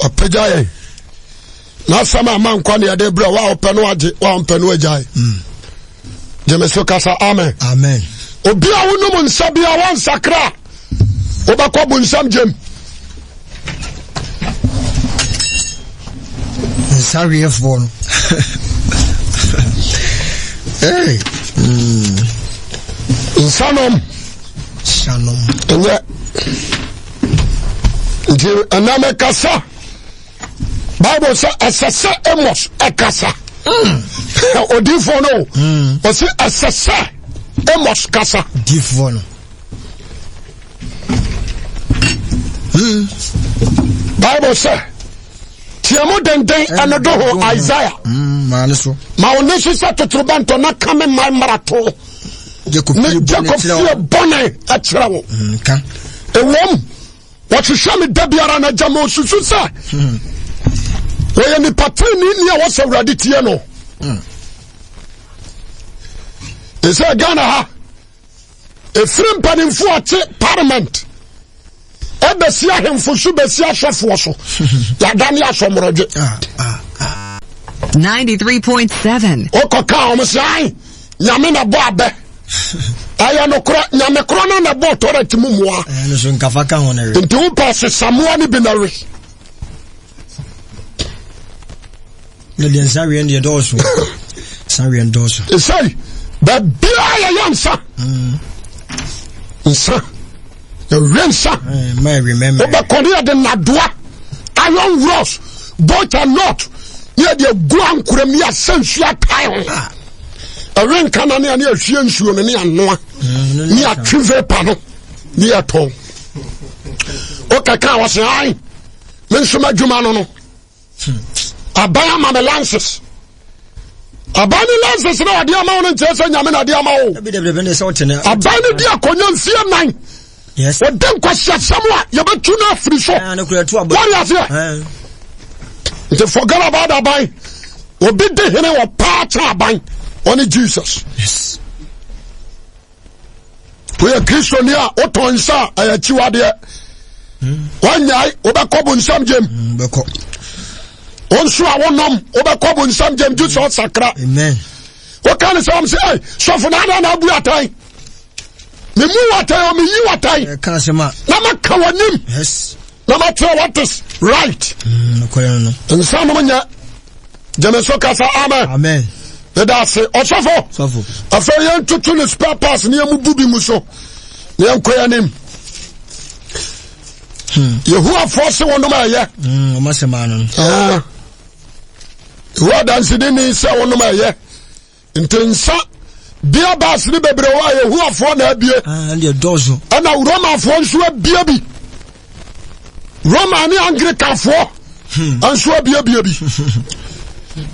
Ɔpagya yɛn. N'asɛm a ma nkwa ne yɛde brɛ wa ɔpɛ no agye wa ɔmpɛ no agyae. Mm. Gyeme so kasa amen. Amen. Obi a wonom nsa bi a wansakra wobɛkɔ bonsam gyem. Nsaweɛfoɔ no. hey. Mm. Nsanom. Nsanom. Ɛnyɛ. Nti ɛnna mɛkasa. Bible sɛ ɛsɛ sɛ Amos ɛkasa. Mm. Odiifoɔ no. Mm. Ɔsɛ ɛsɛ sɛ Amos kasa. Odiifoɔ no. Hmm. Bible sɛ teɛ mu denden ɛno do ho Isaiah. Hmm, ma wo ne so sɛ totorobɛntɔ na ka me man mmarato ne Jacob fie bɔne ɛkyerɛ wo. Hmm, Ɛwom wɔhwehwɛ me da biara na gya ma osusu sɛ wɔyɛ nipa tenenee ni a wɔsɛ awurade tie no. Ɛsɛ Ghana ha ɛfiri mpanimfoɔ ɔte parliament ɛbɛsi ahemfo so bɛsi asɔfoɔ so yɛadane asɔmmorɔdwe 93.7 wokɔka wɔm sɛ ai nyame na bɔ abɛ ɛyɛ nokorɛ nyame korɔ no na bɔ tɔrɛt mu mmoa nti wopɛ sesamoa no bi na we Na deɛ nsa weɛ deɛ dɔɔso. Nsa weɛ dɔɔso. Ɛsɛi baabiara yɛyɛ nsa. Mm. Nsa. Yɛwe nsa. Eh, Wobɛkɔ ne yɛde nadoa iron rods bolt and nut ne yɛde agu ankorɛ mu ne yɛasɛ nsuo atae ho. Ah. Ɛwe nka na ne yɛne ahwie nsuo no ne anoa mm, ne yɛatwe vapor no ne yɛtɔn. Wokɛka wɔ sɛ ai me nso m'adwuma no no. aban ama me lances aban ne lances na ɔde ama wo no nkyerɛ sɛ nyame na ɔde ama wo aban no di akɔnya mfie nan ɔde nkwasiasɛm a yɛbɛtu no afiri so wɔde aseɛ nti forget about aban obi di hene wɔ paa kyɛ aban ɔne jesus yes. woyɛ kristoni a wotɔn nsa a ɛyɛ akyiwadeɛ wanyae wobɛkɔ bonsam gyem mm, wo nso a wonom wobɛkɔ bonsam gyem gye sɛ ɔsakra woka ne sɛ wɔm sɛ ei sɔfo na ada na abu atan memu watan o meyi watan na maka w'anim na makyerɛ what is right mm, nsa nom nyɛ gyeme so kasa amen amen yɛda ase ɔsɔfo afei yɛntoto ne spare parts ne yɛmubu bi mu so na yɛnkɔ yɛn anim hmm. yehowafoɔ se wɔnom ɛyɛ hmm, ah. yehowa dansedi ni sɛ wɔnom ɛyɛ nti nsa bia baase ne bebree wɔ a yehowafoɔ na abie ah, ɛna romafoɔ nso abie bi roma ne anglicanfoɔ hmm. nso abiebie bi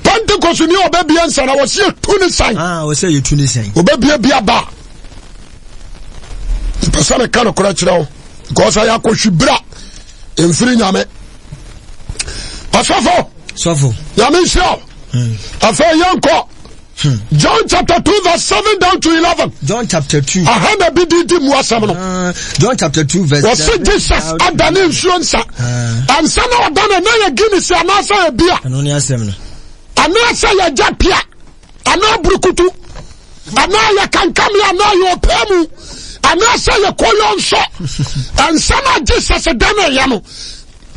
pentecost ni ɔbɛbie nsa na wɔsi etu ne san ah, wɔsi etu ne san ɔbɛbie bi aba mpɛ sɛ meka no korɛ kyerɛ wo because ɛyɛ akɔhwi bra mfiri nyame ɔsɔfo sɔfo nyame nhyira wo hmm. afei yɛnkɔ Hmm. John chapter 2 verse 7 down to 11. John chapter 2. Aha na bi di di mu asɛm no. Ah, John chapter 2 verse 7. Wɔsi Jesus adane nsuo nsa. Ah. Ansa na ɔdane na yɛ Guinness anaasɛ yɛ bia. Ɛno ne asɛm no. Anaasɛ yɛ gya pia. Anaa burukutu. Anaa yɛ kankame anaa yɛ ɔpɛ mu. Anaasɛ yɛ kɔyɔ nsɔ. Ansa na Jesus dane yɛ no.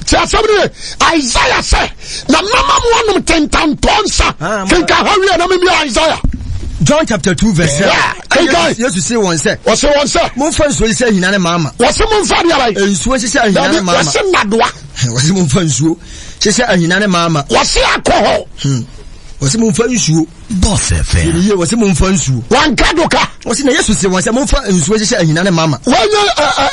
Ti asɛm no ye Isaiah sɛ na mama mo anom tentantɔ nsa ah, kenka ha wie na memia Isaiah. John chapter 2 verse 7. Kenkan. Yesu se wɔn sɛ. Wɔse wɔn sɛ. Momfa nsuo nhyehyɛ ahina ne maama. Wɔse momfa deɛ bɛn. Nsuo nhyehyɛ ahina ne maama. Wɔse nnadoa. Wɔse momfa nsuo hyehyɛ ahina ne maama. Wɔse alcohol. Hmm. Wɔse momfa nsuo. Boss FM. Yɛn yie wɔsi mo nfa nsuo. Wɔn ka do ka. Wɔsi na Yesu si wɔn sɛ mo nfa nsuo hyehyɛ ahina ne mama. Wɔnyɛ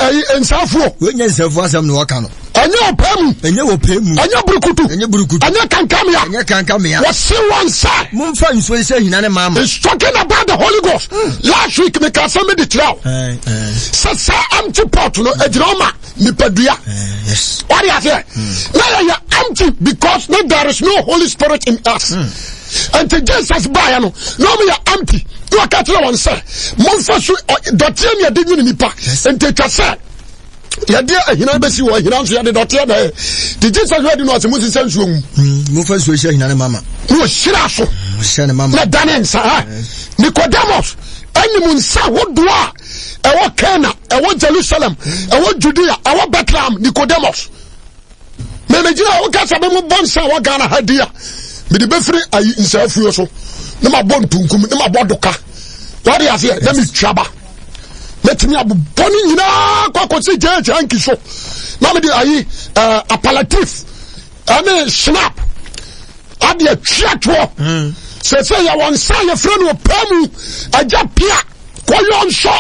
ɛyi nsafoɔ. Wɔnyɛ nsafoɔ asɛm na wɔka no. Ɛnyɛ ɔpɛ mu. Ɛnyɛ ɔpɛ mu. Ɛnyɛ burukutu. Ɛnyɛ burukutu. Ɛnyɛ kankamia. Ɛnyɛ kankamia. Wɔsi wɔn sɛ. Mo nfa nsuo hyehyɛ ahina ne mama. It's talking about the Holy Ghost. Mm. Last week mi ka sɛ mi di kyerɛ o. Sɛ sɛ empty pot no egyina ɔma nipadua. Wadi aseɛ. Na yɛ yɛ empty because no there is no Holy Spirit in us. Mm. Nti Jesus baeɛ no na wɔn yɛ empty na ɔka kyerɛ wɔn sɛ momfa so dɔteɛ ne ɛde nwene nipa nti atwa sɛ. Yɛde ahina bɛsi wɔ ahina nso yɛde dɔteɛ na ɛyɛ. Nti Jesus hwɛ di no ɔsɛ mo sisɛ nsuo ngu. Momfa nsuo hyɛ ahina no mama. Na ɔhyira so. Ɔhyɛ no mama. Na dane nsa ha. Nicodemus anim nsa hodoɔ a ɛwɔ Cana, ɛwɔ Jerusalem, ɛwɔ Judea, ɛwɔ Bethlehem, Nicodemus. Mɛmɛgyina a woka sɛ memo bɔ nsa wɔ Ghana ha di a, mede bɛfiri ayi nsaafuo so na mabɔ ntunkum na mabɔ doka. Wade aseɛ na metwa ba. Mɛtumi abobɔ ne nyinaa kɔ akɔsi gyɛɛkyɛ hanki so na mede ayi uh, apalatif ɛne snap ade atwa toɔ. Mm. Sɛ sɛ yɛwɔ nsa a yɛfrɛ no ɔpɛ mu agya pia kɔyɔ nsɔ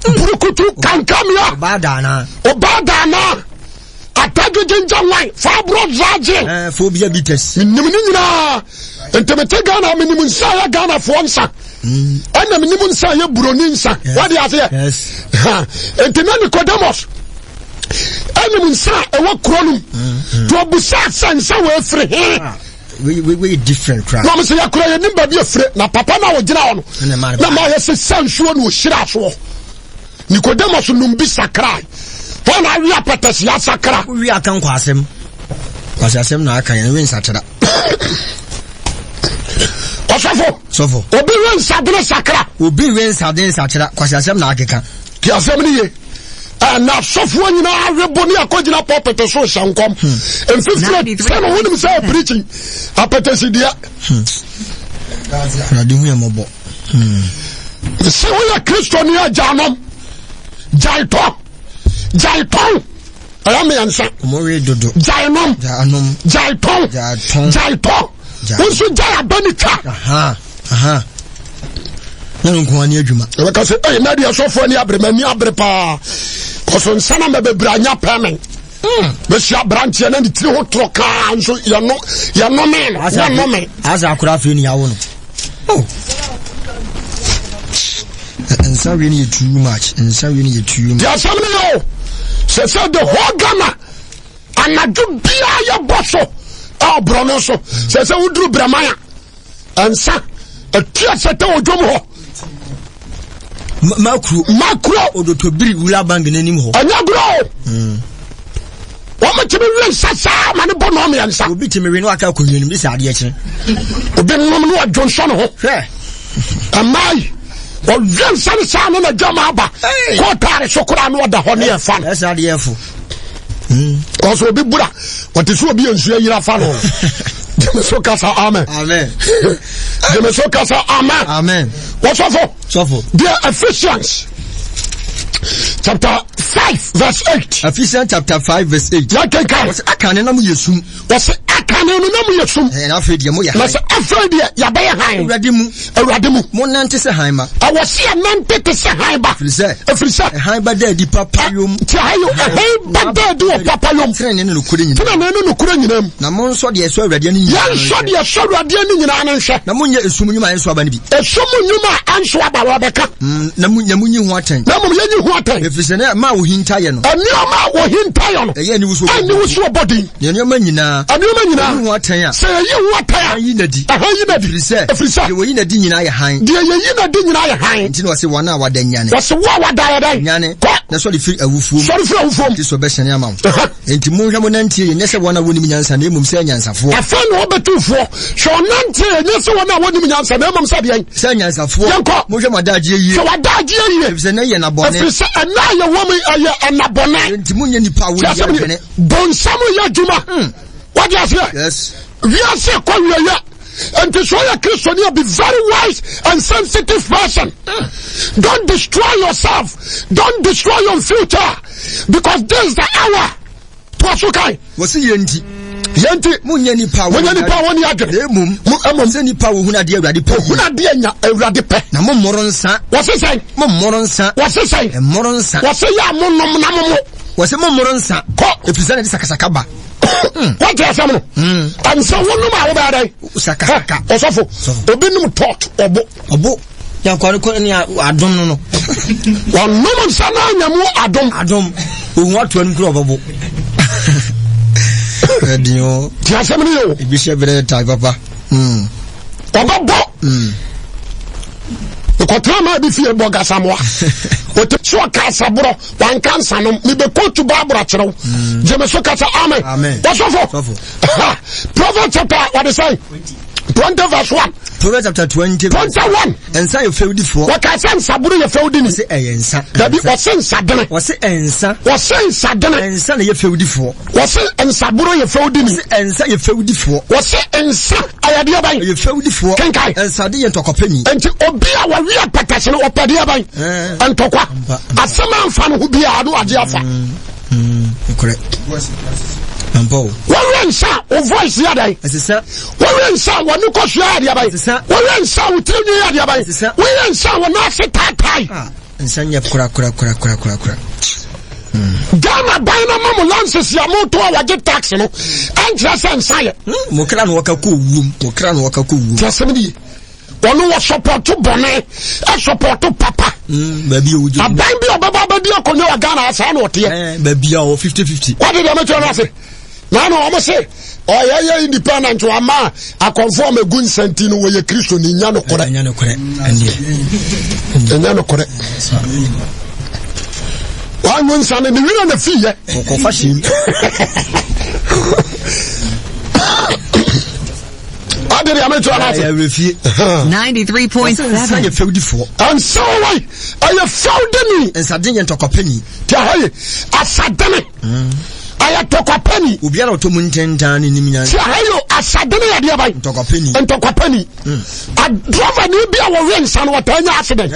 burukutu kankamia ɔbaa daana ɔbaa daana atadwe ginger wine fabro zagye eh, phobia bitters menim ne nyinaa nti mete ghana menim nsa yɛ ghanafoɔ nsa mm. ɛna menim nsa yɛ buroni nsa wade aseɛ nti na nicodemus ɛnim nsa a ɛwɔ kuro no mu mm, mm. nti ɔbusaa sɛ nsa wɔ afiri he ah. Wei different koraa. Na ɔmo sɛ yɛkora yɛnim baabi afire na papa no a ɔgyina hɔ no na ma yɛsɛ sɛ nsuo na ɔhyira soɔ. Nicodemus num bi sakrae. Hɔ na awe apɛtɛsi asakra. Wowie aka nkwasɛm. Kwasɛm na aka yɛn we nsakyera. Ɔsɔfo. Sɔfo. Obi we nsadene sakra. Obi we nsadene nsakyera. Kwasɛm na akeka. Ti asɛm no ye. Na asɔfoɔ nyinaa webo ne akɔgyina pulpit so hyɛ nkɔm. Hmm. Mfifire sɛ no wonim sɛ preaching apɛtɛsi deɛ. Hmm. Awurade hu yɛn mmɔbɔ. Hmm. Sɛ woyɛ Kristoni a gyanom, gyae tɔ, gyae tɔn. Ɛyɛ mmiɛnsa. Gyae nom, gyae tɔn, gyae tɔ. Wo nso gyae abɛ ne twa. Na no nko ani adwuma. Ɛbɛka sɛ, ɛyɛ na deɛ sɔfoɔ ani abere, m'ani abere paa. Kɔso nsa na mɛbɛbrɛ anya pɛ me. Bɛhyia aberanteɛ na ne tiri ho torɔ kaa nso yɛno yɛnome no yɛnome. Asa akora afei ne yawo no. Oh. Nsa wie no yɛ too much. Nsa wie no yɛ too much. Deɛ asɛm no yɛ o. Sɛ sɛ the whole Ghana anadwo biara yɛbɔ so ɛwɔ borɔno so. Sɛ sɛ woduru Brɛman a nsa atua sɛ tɛ wɔ dwom hɔ. Makuro. Makuro. Odotobiri wura bank n'anim hɔ. Ɛnyɛ agorɔ o. Wɔn tumi wi nsa saa ma ne bɔ nɔɔ mmiɛnsa. Obi tumi wi no aka akonnwa no mu de sɛ adeɛ kye. Obi nom no ɔdwo nsɔ ne ho. Hwɛ. Ɛmaa yi ɔwi nsa ne saa ne na dwam aba. Kɔɔtaare so koraa no ɔda hɔ ne ɛfa no. Ɛsɛ adeɛ fo. Kɔsɔ obi bura ɔte sɛ obi nsuo ayira fa no. Gyeme so kasa amen. Amen. Gyeme so kasa amen. Amen. Wɔsɔfo. Sɔfo. Deɛ Ephesians chapter 5 verse 8. Ephesians chapter 5 verse 8. Yɛkenkan. Wɔsɛ akane na mo yɛ sum. Wɔsɛ akane no na mo yɛ sum. Ɛna afei deɛ mo yɛ hann. Na sɛ afei deɛ yɛabɛyɛ hann. Awurade mu. Awurade mu. Mo nante sɛ hann ma. Ɛwɔ sɛ yɛnante te sɛ hann ba. Ɛfiri sɛ. Ɛfiri sɛ. Hann ba da adi papa yom. Ti ha yo hann ba da adi wɔ papa yom. Tenenee ne nokorɛ nyinaa. Tenenee ne nokorɛ nyinaa mu. Na mo nsɔ deɛ ɛsɔ Awurade ani nyinaa. Yɛnsɔ deɛ ɛsɔ Awurade ani nyinaa no nhwɛ. Na monyɛ esum nnwuma a ɛnso aba no bi. Esum nnwuma a ɛnso aba wɔbɛka. Na mo na monyi ho atɛn. Na mmom yɛnyi ho atɛn. Ɛfiri sɛ nneɛma a wɔhinta yɛ no. Nneɛma a wɔhinta yɛ no. Ɛyɛ aniwu so aniwu so ɔbɔ din. Na nneɛma nyinaa. Nneɛma nyinaa. Yɛyi ho atɛn a. Sɛ yɛyi ho atɛn a. Ɛhan yi na di. Ɛhan yi na di. Ɛfiri sɛ. Ɛfiri sɛ. Deɛ wɔyi na di nyinaa yɛ hann. Deɛ yɛyi na di nyinaa yɛ hann. Nti na wɔse wɔn a wɔada nyane. Wɔse wo a wɔada yɛ dɛn. Nyane. Kɔ. Na sɔre firi awufoɔ mu. Sɔre firi awufoɔ mu. Kristo bɛhyɛne ama wo. Enti monhwɛ mo nanteɛ yie, nyɛ sɛ wɔn a wɔnnim nyansa, na mmom sɛ anyansafoɔ. Afei na wɔbɛtu foɔ. Hwɛ ɔnanteɛ yie, nyɛ sɛ wɔn a wɔnnim nyansa, na mmom sɛ deɛn? Sɛ anyansafoɔ. Yɛnkɔ. Monhwɛ mo adagyeɛ yie. Hwɛ w'adagyeɛ yie. Ɛfiri sɛ ɛnnɛ yɛ nna bɔne. Ɛfiri sɛ ɛnnɛ a yɛwɔ mu ɛyɛ ɛnna bɔne. Enti monyɛ nnipa a wɔnni adwene. Bonsam yɛ adwuma. Hmm. Wode aseɛ? Yes. Wiase kɔ wieyɛ. Enti sɛ ɔyɛ Kristoni a be very wise and sensitive person. Hmm. Don't destroy yourself. Don't destroy your future. Because this is the hour. To aso kan. Wɔsi yɛn nti. Yɛn nti. Mo nyɛ nipa a wɔn nipa a wɔn ni adwene. Na emom. Mo emom. Sɛ nipa a wɔhunu adeɛ awurade pɛ. Wɔhunu adeɛ nya awurade pɛ. Na mo mmoro nsa. Wɔsi sɛn. Mo mmoro nsa. Wɔsi sɛn. Mmoro nsa. Wɔsi yɛ a mo nom na mo mo. Wɔsi mo mmoro nsa. Kɔ. Efisɛ na ɛde sakasaka ba. Wɔte asɛm no. Ɛnsɛ wɔnom a wɔbɛyɛ dɛ. Sakasaka. Ɔsɔfo. Obi nom tɔt ɔbo. Ɔbo. Yankwa no kɔ ne adom no no. Wɔnom nsa no anya mu adom. Adom. Ohun ato anim kura ɔbɛbo. Ɛdi o. Ti asɛm no yɛ o. Ebi hyɛ bere ta papa. Hmm. Ɔbɛbɔ. Hmm. Nkɔtena maa bi fie bɔ gasamoa. Ɔte so ɔka asaborɔ wanka nsanom mebɛkɔtu bible akyerɛ wo mm. gye me so ka sɛ amen wɔsɔfo Proverbs chapter wɔde sɛn 20 verse 1 Proverbs chapter 20 21 Nsa yɛ fɛwdifoɔ. Wɔka sɛ nsaboro yɛ fɛwdini. Wɔse ɛyɛ nsa. Dabi wɔse nsadene. Wɔse nsa. Wɔse nsadene. Nsa na yɛ fɛwdifoɔ. Wɔse nsaboro yɛ fɛwdini. Wɔse nsa yɛ fɛwdifoɔ. Wɔse nsa ɛyɛ deɛ bɛn. Ɛyɛ fɛwdifoɔ. Kenkan. Nsade yɛ ntɔkwapɛni. Nti obi a wɔwe apɛtɛse no ɔpɛ deɛ bɛn. Ntɔkwa. Asɛm amfa no ho biara no agye afa. Mm. Nokorɛ. Ampa o. Wɔwe nsa a wo voice yɛ dɛn? Ɛsesa. Wɔwe nsa a wɔne kɔsua yɛ adeɛ bɛn? Ɛsesa. Wɔwe nsa a wo tiri nwi yɛ adeɛ bɛn? Ɛsesa. Wɔwe nsa a wɔn ase taatae. Ah, nsa nyɛ kora kora kora kora kora kora. Ghana ban na ma mo lances a moto a wɔgye tax no ɛnkyerɛ sɛ nsa yɛ. Hmm, mo kra na wɔka kɔ owuom. Mo kra na wɔka kɔ owuom. Tí a sɛm ni ye. Ɔno wɔ sɔpɔto bɔne ɛsɔpɔto papa. Mm, baabi a wogye. Aban bi a ɔbɛba abɛdi akonnwa wɔ Ghana asaa na ɔteɛ. Eh, baabi a ɔwɔ 50-50. Wade deɛ mɛkyerɛ no ase. Na na wɔn se ɔyɛ yɛ independent wama akɔnfo a mɛgu nsɛnti no wɔyɛ Kristo ni nya nokorɛ. Nya nokorɛ. Ɛndeɛ. Nya nokorɛ. Wanwo nsa no ne werɛ na fiyɛ. Ɔkɔfa hyɛm. ɔde deɛ mekyerɛ no ase. Ɛyɛ 93.7. Nsa yɛ fɛwdifoɔ. Nsa wɔn ɛyɛ fɛwdini. Nsaden yɛ ntɔkwapɛni. Tí a hɔ yi asadene ɛyɛ tɔkwapɛni. Obiara ɔtɔ mu ntentan ne nim nyansa. Tí a hɔ yi asadene yɛ deɛ ban. Ntɔkwapɛni. Ntɔkwapɛni. Driver ni bi a wɔwe nsa no wɔtaa nya accident.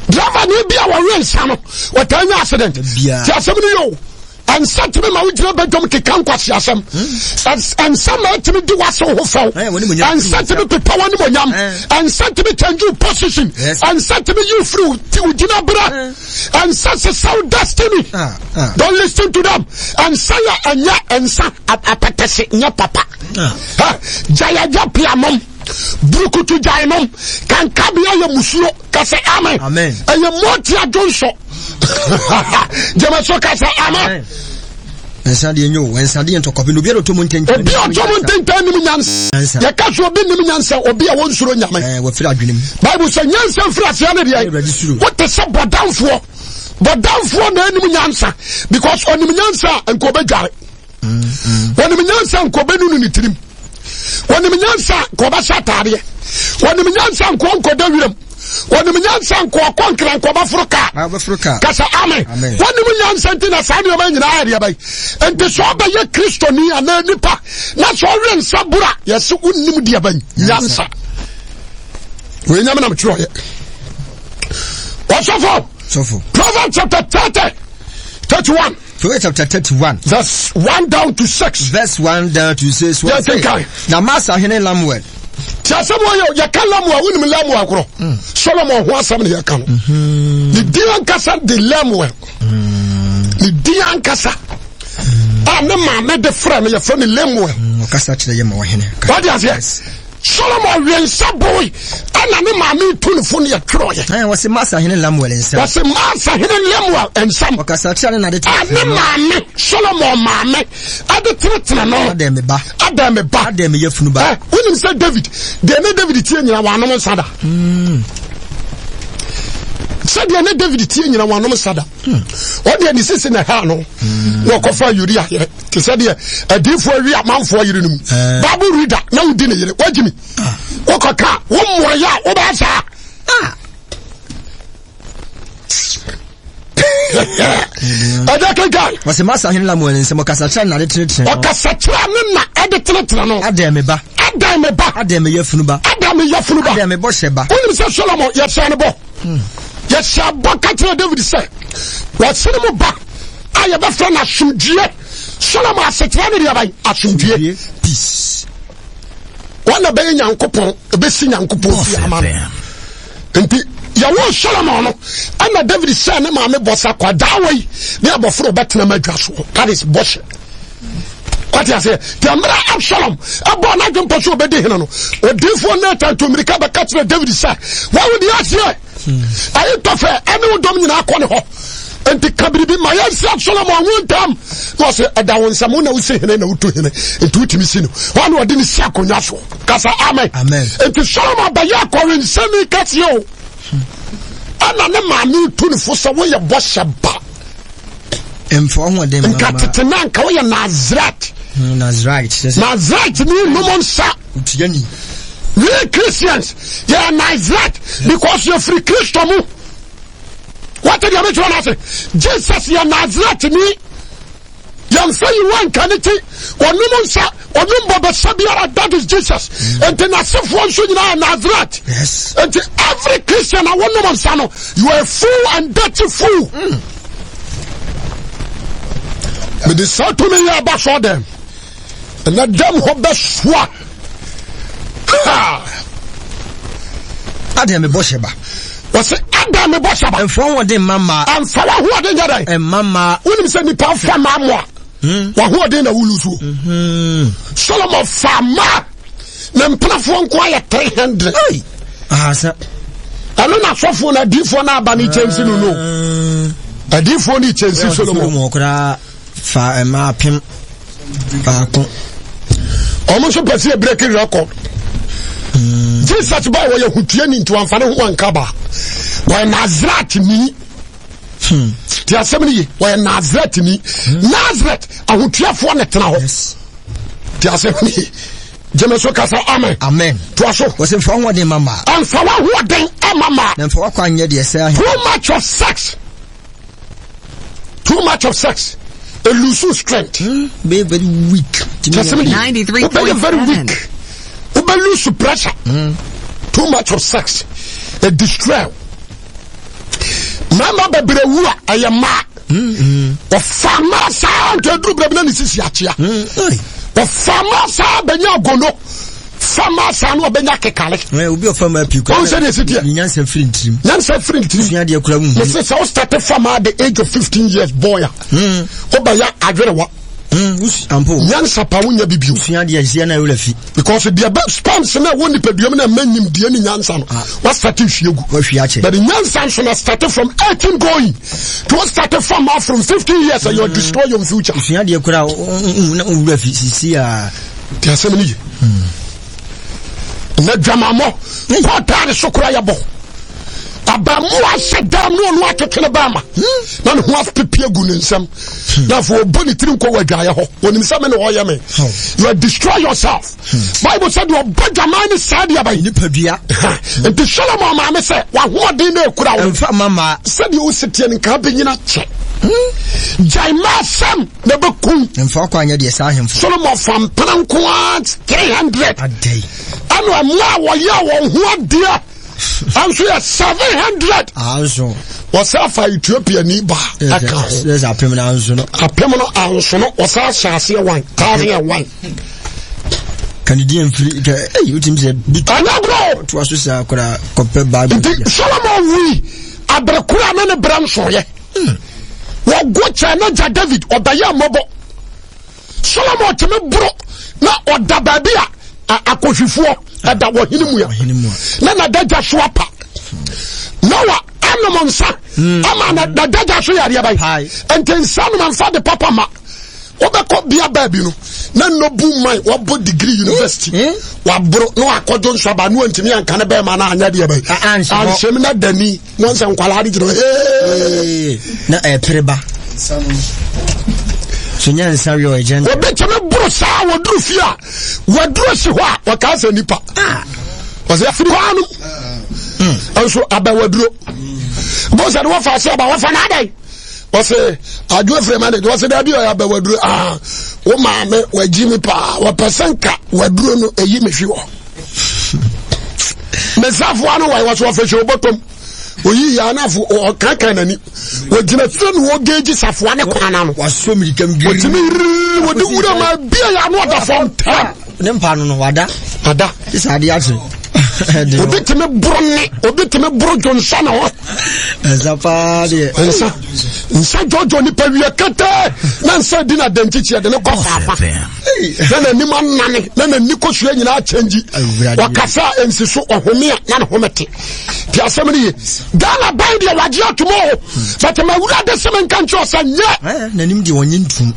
Driver ni bi a wɔwe nsa no wɔtaa nya accident. Tí asɛm ni yɛ o. Nsa tumi ma wogyina badwam keka nkwaseasɛm. Nsa ma atumi di w'asew ho fɛw. Nsa tumi pepa w'animonyam. Nsa tumi change your position. Nsa tumi yi firi wo gyina berɛ. Nsa sesa wo destiny. Ah, ah. Don't listen to them. Nsa yɛ ɛnyɛ nsa apɛtɛse nyɛ papa. Ah. Jayagya pianom. Burukutu gyaenom. Kankabea yɛ musuo. Kasa amen. Ɛyɛ mɔti adwonsɔ. Gyama so kasa amen. Nsa deɛ nyɛ o, nsa deɛ ntɔkwabi na obi a ɔtɔ mu ntɛntɛn. Obi a ɔtɔ mu ntɛntɛn nim nyansa. Yɛka so obi nim nyansa, obi a wɔnsuro nyame. Ɛɛ wɔfiri adwene mu. Bible sɛ nyansa mfiri aseɛ ne deɛ. Wote sɛ bɔdamfoɔ. Bɔdamfoɔ na anim nyansa because ɔnim nyansa a nka ɔbɛdware. Ɔnim nyansa nka ɔbɛnunu ne tirim. Wɔnim nyansa nka ɔbɛhyɛ ataadeɛ. Wɔnim nyansa nka ɔnkɔda wiram. Wɔnim nyansa nka ɔkɔ nkra nka ɔbɛforo kaa. Kasa amen. Wɔnim nyansa nti na saa nneɛma nyinaa yɛ deɛ bɛyi. Nti sɛ ɔbɛyɛ kristoni anaa nipa na sɛ ɔwe nsa bura yɛsɛ wonim deɛ bɛyi nyansa. Wei nyame nam twerɛeɛ. Ɔsɔfo. Proverbs chapter 30 31. Proverbs chapter 31. Verse 1 down to 6. Verse 1 down to 6. Yɛ kenkan. Na Masa hene Lamuel. Tí asɛm wɔ yɛ yɛka Lamuel wonim Lamuel korɔ. Mm. Solomon ho asɛm na yɛka no. Mm-hmm. Ne din ankasa de Lamuel. Mm. Ne din ankasa. Mm. A ne maame de frɛ no yɛfrɛ no Lemuel. Ɔkasa kyerɛ yɛ ma ɔhene. Wade aseɛ. Solomon wie nsa boe ɛna ne maame tu ne fo ne yɛtwerɛeɛ. Ɛn wɔsi Masa hene Lemuel nsɛm. Wɔsi Masa hene Lemuel nsɛm. Ɔkasa kyerɛ ne na de tene. Ne maame Solomon maame ɛde tenetene no. Adɛn me ba. Adɛn me ba. Adɛn me yafunu ba. Ɛ wonim sɛ David deɛ ne David tie nyina wɔanom nsa da. Hmm. Sɛdeɛ ne David tie nyina wɔanom nsa da. Hmm. Ɔdeɛ ne sisi na ɛha no. Hmm. Na ɔkɔfa Uria yere. te sɛ deɛ adiifoɔ awi amanfoɔ yere no mu eh. bible reader na wodi ne yere wagyi mi ah. wokɔka wo mmoayɛ a wobɛyɛ saa ah. ɛdɛ kenkan wɔsɛ masa hene lamuel nsɛm ɔkasa kyerɛ na de tenetene ɔkasa kyerɛ ne na ɛde tenetene no adɛn me ba adɛn me ba adɛn me yafunu ba adɛn me yafunu ba adɛn me bɔhyɛ ba wonim sɛ solomon yɛhyɛ no bɔ hmm. yɛhyɛ bɔ ka kyerɛ david sɛ wɔsene mu ba a yɛbɛfrɛ no asomdwie solomon asekyerɛ ne deɛ ban asomdwie peace wɔn na bɛyɛ nyankopɔn ɛbɛsi nyankopɔn fie ama no nti yɛwɔ solomon no ɛna david sɛ ne maame bɔ sa kwadaa wei ne abɔfra ɔbɛtena ma adwa soɔ that is bɔhyɛ wate aseɛ deɛ mmerɛ absalom ɛbɔɔ n'adwempɔ so ɔbɛdi hene no odiifoɔ natan to mmirika bɛka kyerɛ david sɛ wawo deɛ aseɛ Ahitofel ɛne wo dɔm nyinaa kɔ ne hɔ nti ka biribi ma yɛnsi Absalom ɔho ntam na ɔsɛ ɛda wo nsɛm wo na wosi hene na wotu hene nti wotumi si no hɔ na ɔde ne si akonnwa so kasa amen nti Solomon bɛyɛ akɔwensɛni kɛseɛ o. Ɛna ne maame tu ne fo sɛ woyɛ bɔhyɛ ba. Mfa w'ahoɔden mma Nka tete na nka woyɛ Nazarite. Hmm, Nazarite. Nazarite ni nom nsa. Otiani. We Christians yɛ Nazarite because yɛfiri Kristo mu. Wate deɛ mekyerɛ no ase? Jesus yɛ Nazarite ni. Yɛmfa yi wanka ne ti. Ɔnom nsa, ɔnom bɔbɛsa biara. That is Jesus. Nti n'asefoɔ nso nyinaa yɛ Nazarite. Yes. Nti every Christian a wɔnom nsa no, you are a fool and dirty fool. Mm. Mede saa tumi yɛ aba sɔ dɛm. Ɛnɛ dɛm hɔ bɛsoa. Adan me bɔhyɛ ba. Wɔsi adan me bɔhyɛ ba. Nfa ahoɔden mma mmaa. Nfa w'ahoɔden nyɛ dɛ. Mma mmaa. Wonim sɛ nipa fa mmaa mo a. Hmm. W'ahoɔden na wulu so. Hmm. Solomon fa mmaa ne mpenafoɔ nko ayɛ 300. Ahasa. Ɛno na asɔfoɔ na adiifoɔ na aba ne kyɛnse no no. Ah. Adiifoɔ ne kyɛnse Solomon. Solomon koraa. Fa mmaa apem baako. Wɔn nso pɛ sɛ yɛ breaking record. Mm. Jesus ba wɔyɛ hutuani nti wɔamfa ne ho anka ba. Wɔyɛ Nazareth ni. Hmm. Ti asɛm no ye wɔyɛ Nazareth ni. Hmm. Nazareth ahotuafoɔ na tena hɔ. Yes. Ti asɛm no ye. Gyeme so kasa amen. Amen. Toa so. Wɔsɛ nfa ahoɔden ma maa. Nfa w'ahoɔden ma maa. Na nfa w'akwan nyɛ deɛ ɛsɛ ahemfo. Too much of sex. Too much of sex. A lose strength. Mm, be very weak. 93.7. very weak. Ube lose pressure. Mm. Too much of sex. A destroy. Mama bebree wu a ɛyɛ mmaa. Ɔfa mmaa saa nti aduru baabi na ne sisi akyea. Ɔfa mmaa saa bɛnya agono. Fa maa saa no ɔbɛnya kekale. Ɛ obi ɔfa maa pii kura. Wɔn sɛ deɛ esi teɛ. Ne nyansa firi ntirim. Nyansa firi ntirim. Sua deɛ kura mu. Mese sɛ o start fa maa the age of 15 years boy a. Hmm. O bɛ yɛ adwerewa. Hmm, ampo. Nyansa pa wo nya bibi o. Sua deɛ nsia na ewura fi. Because deɛ bɛ sperms na ɛwɔ nipadua mu na ɛmɛ nyim deɛ ne nyansa no. Ah. Wa start hwie gu. Wa hwie akyɛ. But nyansa nso na start from 18 going. To start from maa from 15 years and you destroy your future. Sua deɛ kura na owura fi sisi a. Ti asɛm no ye. Na dwamammɔ kɔtaa ne so kora yɛbɔ. Abamuwa hyɛ dam ne ɔno atwetwe ne baama na ne ho apepe agu ne nsam. Na afei ɔbɔ ne tiri nkɔ wɔ adwaeɛ hɔ. Onim sɛ me na ɔyɛ me. You destroy yourself. Bible sɛ deɛ ɔbɔ dwaman ne saa deɛ aban. Nipadua. Nti Solomon maame sɛ wahoɔden na ekura wo. Mfa mma mmaa. Sɛdeɛ wosi teɛ no nka abɛnyina kyɛ. Gyae mmaa asɛm. na ɛbɛkum. Mfa ɔkwan nyɛ deɛ saa ahemfo. Solomon fa mpena nko ara 300. Adɛn. Ɛna mmoa a wɔyɛ wɔn ho adeɛ nso yɛ 700. Anso. Wɔsɛ afa Ethiopia ni ba ɛka ho. Ɛsɛ apem no anso no. Apem no anso no wɔsɛ ahyɛ aseɛ wan thousand and one. Kanidi mfiri kɛ ɛyi wotim sɛ bi. Ɛnyɛ agorɔ. Toa so saa koraa kɔpɛ baabi. Nti Solomon wui abere koro a ne ne brɛ nsoeɛ. Wɔgo kyɛɛ n'agya David, ɔbɛyɛɛ mmɔbɔ. Solomon tumi boro na ɔda baabi a akɔhwifoɔ ɛda wɔ hene mu a na n'adagya so apa. Noa anom nsa hmm. ama n'adagya so yɛ adeɛ bayi. Nti nsa nom nsa de papa ma. Wobɛkɔ bia baabi no na nobu man wabɔ degree university hmm? waboro na wakɔdwo nso aba no antumi anka ne bɛrima no anyɛ deɛ bayi. Anhyɛm na dani. Wɔn sɛ nkwadaa de gyina hee. Na ɛpere ba. So nyɛ nsa wi ɔyɛ gyɛn. Obi tumi boro saa wɔduru fie a wɔduru si hɔ a wɔkaa sɛ nipa. Ah. Wɔsɛ afiri hɔ anom. Hmm. Nso abɛwaduro. Bó sɛ de wɔfa ase aba wɔfa n'adan. Wɔsɛ adwo efiri ma de wɔsɛ dɛbi ɔyɛ abɛwaduro aa wo maame wɔagyi mi paa wɔpɛ sɛ nka waduro no eyi mi fi hɔ. mesafoa no wae wɔso ɔfɛhyɛ wobɔtɔm oyi yɛ anafo ɔkankan n'ani wɔgyina fie no wɔgeegye safoa ne kwan ano wɔtumi yiri wɔde wura ma bia yɛ ano ɔda fam tam ne mpa no no wada ada sɛ adeɛ akye obi tumi boro ne obi tumi boro dwonsa na hɔ nsa paa deɛ nsa nsa dwɔdwɔ nipa wie kɛtɛ na nsa di na dɛnkyikyi ɛde ne kɔ faafa na n'anim anane na n'ani kosua nyinaa kyɛngyi ɔkasa a nsi so ɔhome a na ne home te te asɛm no ye Ghana ban deɛ wagye atom o but ma wura de sɛm nka nkyerɛ sɛ nyɛ n'anim deɛ ɔnye ntom.